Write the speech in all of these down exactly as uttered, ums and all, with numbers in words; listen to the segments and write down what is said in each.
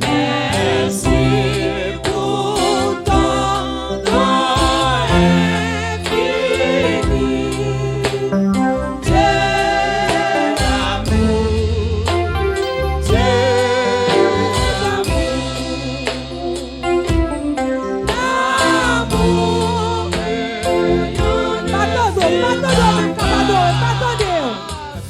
Mèsi pou ton don enfini. Dye d'amour, Dye d'amour, l'amour. Pa tande w, pa tande w, menm k ap adore, pa tande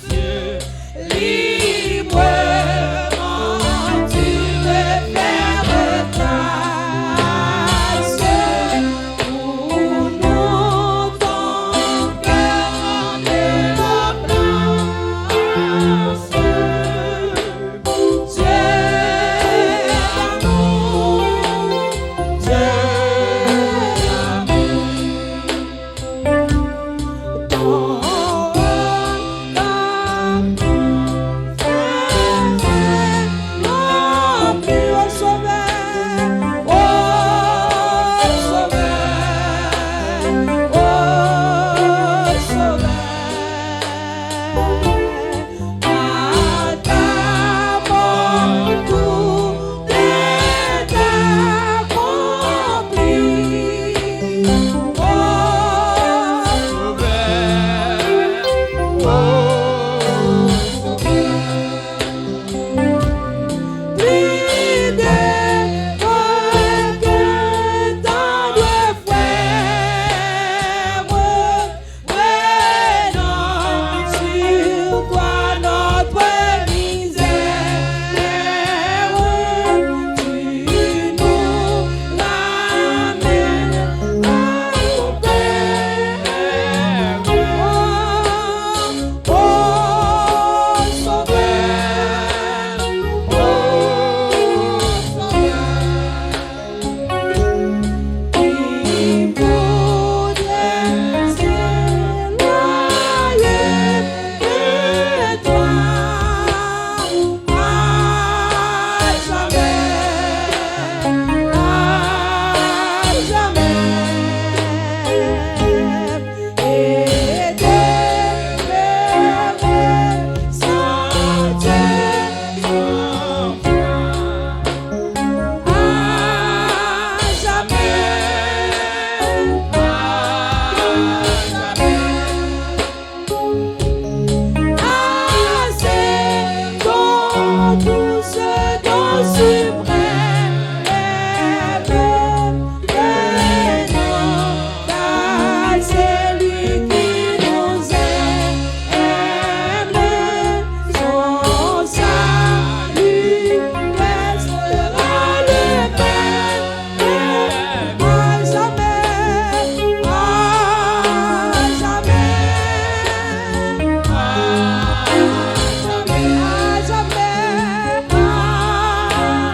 w. Librement tu me fais grâce. Pour nous ton cœur de la place. Dieu d'amour, Dieu d'amour. Plis de mwen ke tandre frè mwen, prenons sur toi notre misère. Tu nous ramènes à ton Père. Oh, Sauveur, oh, Sauveur, qui voudrait s'éloigner de toi à jamais, à jamais. Et demeurer sans Dieu, sans foi, à jamais, à jamais. Ah, c'est ton doux, ton suprême prénom, car celui qui nous aime, son salut restera le même. À jamais, à jamais, à jamais, à jamais, à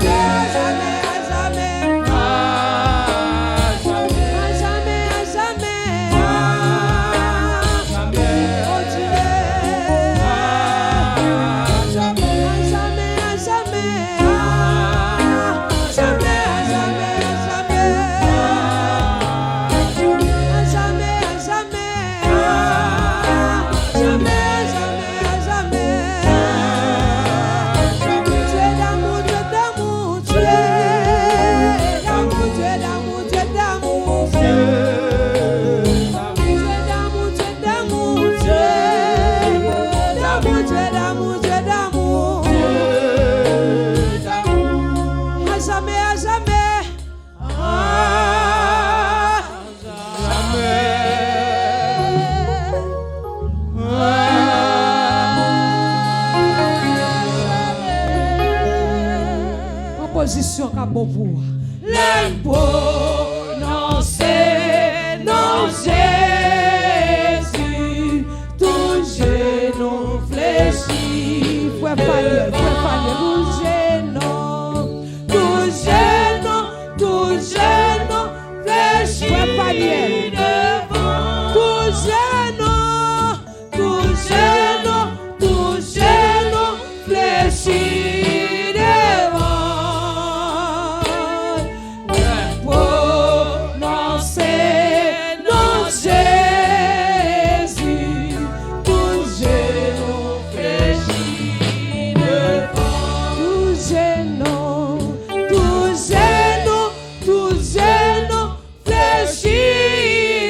jamais, à jamais, à jamais, à jamais, à jamais, à jamais, oh Dieu, à jamais, à jamais, à jamais, à jamais, à jamais, à jamais, à jamais, à jamais. Jamais, jamais, jamais. Dieu d'amour, Dieu d'amour, Dieu d'amour, Dieu d'amour, Dieu d'amour, Dieu d'amour, Dieu d'amour, Dieu d'amour, Dieu d'amour, Dieu d'amour. À jamais, à jamais. Ah, jamais. Ah, jamais. Pran pozisyon k ap bon pou ou. Lè n pwononse non Jezi, tout jenou flechi. Frè Faniel, frè Faniel, tout jenou, tout jenou, tout jenou flechi. Frè Faniel, devan. Tout jenou, tout jenou, tout jenou flechi devan. Lè pwononse non Jezi, tout jenou flechi devan. Tout jenou, tout jenou, tout jenou flechi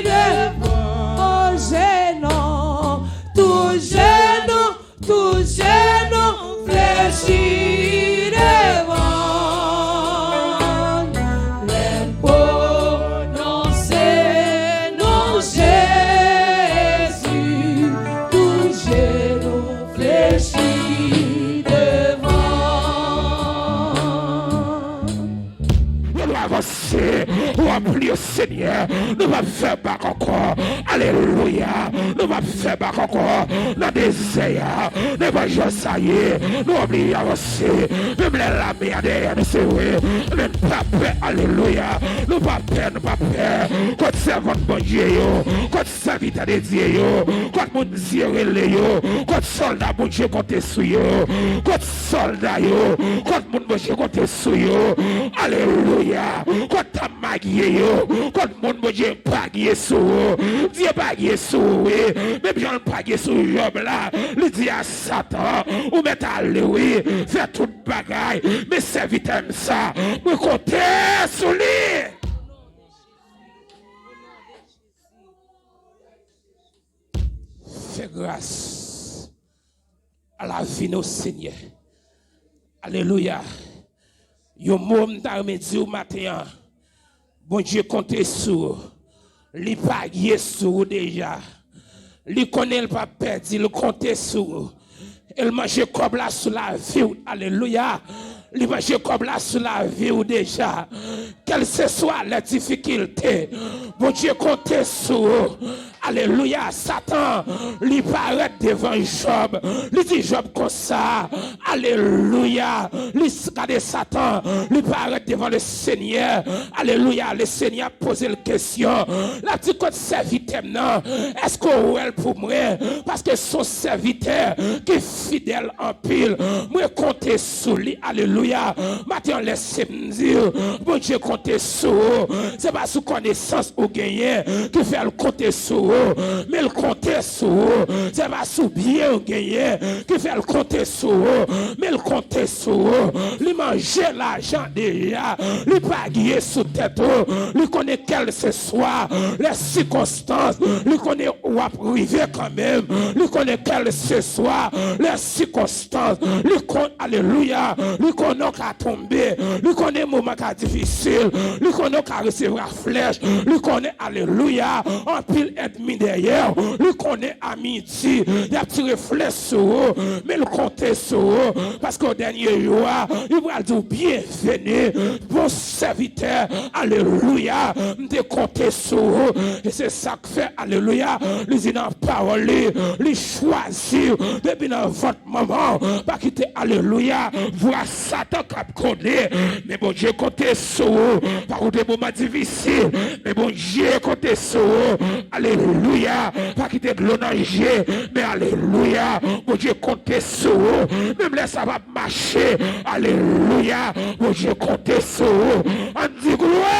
devan. Oh, jenou, tout jenou, tout jenou flechi devan. Lè n pwononse non Jezi, tout jenou flechi devan. Nou dwe avanse, ranpli yo, Senyè. Nou p ap fè bak ankò. Alelouya. Nou p ap fè bak ankò nan dezè a. Nenpòt jan sa ye, nou oblije avanse. Menm lè lame a dèyè nou, se vre. Men n pa pè. Alelouya. Nou pa pè, nou pa pè. Kot sèvant Bondye yo, kot sèvitè de Dye yo, kot moun Dye rele yo, kot sòlda Bondye konte sou yo, kot sòlda yo, kot moun Bondye konte sou yo. Alelouya. Kot tanp magye yo, kot moun Bondye pa gye sou ou. Dye pa gye sou ou, wi. Menm jan l pa gye sou Jòb la, li di a Satan, ou mèt ale, wi, fè tout bagay, men sèvitè m sa, mwen konte sou li. Fè gras a lavi nou, Senyè. Alelouya. Yon mo m ta renmen di w maten an. Bondye konte sou ou. Li parye sou ou deja. Li konnen l p ap pèdi, li konte sou ou. E l manje kòb la sou lavi w. Alelouya. Li manje kòb la sou lavi w deja. Kèlkeswa lè difikilte, Bondye konte sou ou. Alelouya. Satan, li parèt devan Jòb. Li di Jòb konsa. Alelouya. Li s- gade Satan. Li parèt devan Lesenyè. Alelouya. Lesenyè ap poze l kesyon. L ap di, kot sèvitè m nan? Èske w wè l pou mwen? Paske s on sèvitè ki fidèl anpil. Mwen konte sou li. Alelouya. Maten an, lè se m di w, Bondye konte sou ou. Se pa sou konesans ou genyen ki fè l konte sou ou, men l konte sou ou. Se pa sou byen ou genyen ki fè l konte sou ou, men l konte sou ou. Li manje lajan deja, li pagye sou tèt ou, li konnen kèlseswa lè sikonstans, li konnen w ap rive kanmenm, li konnen kèlseswa lè sikonstans, li konn, alelouya, li konnen w ka tonbe, li konnen moman ka difisil, li konnen w ka resevwa flèch, li konnen, alelouya, anpil ènmi dèyè w, li konnen a midi, y ap tire flèch sou ou, men l konte sou ou, paske o dènye jou a, li pral di w, byenveni, bon sèvitè, alelouya, m te konte sou ou, e se sa k fè, alelouya, li di nan pawòl li, li chwazi w depi nan vant manman w, pa kite, alelouya, vwa Satan k ap gode, men Bondye konte sou ou, pa koute moman difisil, men Bondye konte sou ou, alelouya, pa kite dlo nan je, men alelouya, Bondye konte sou ou, menm lè sa p ap mache, alelouya, Bondye konte sou ou, ann di glwa,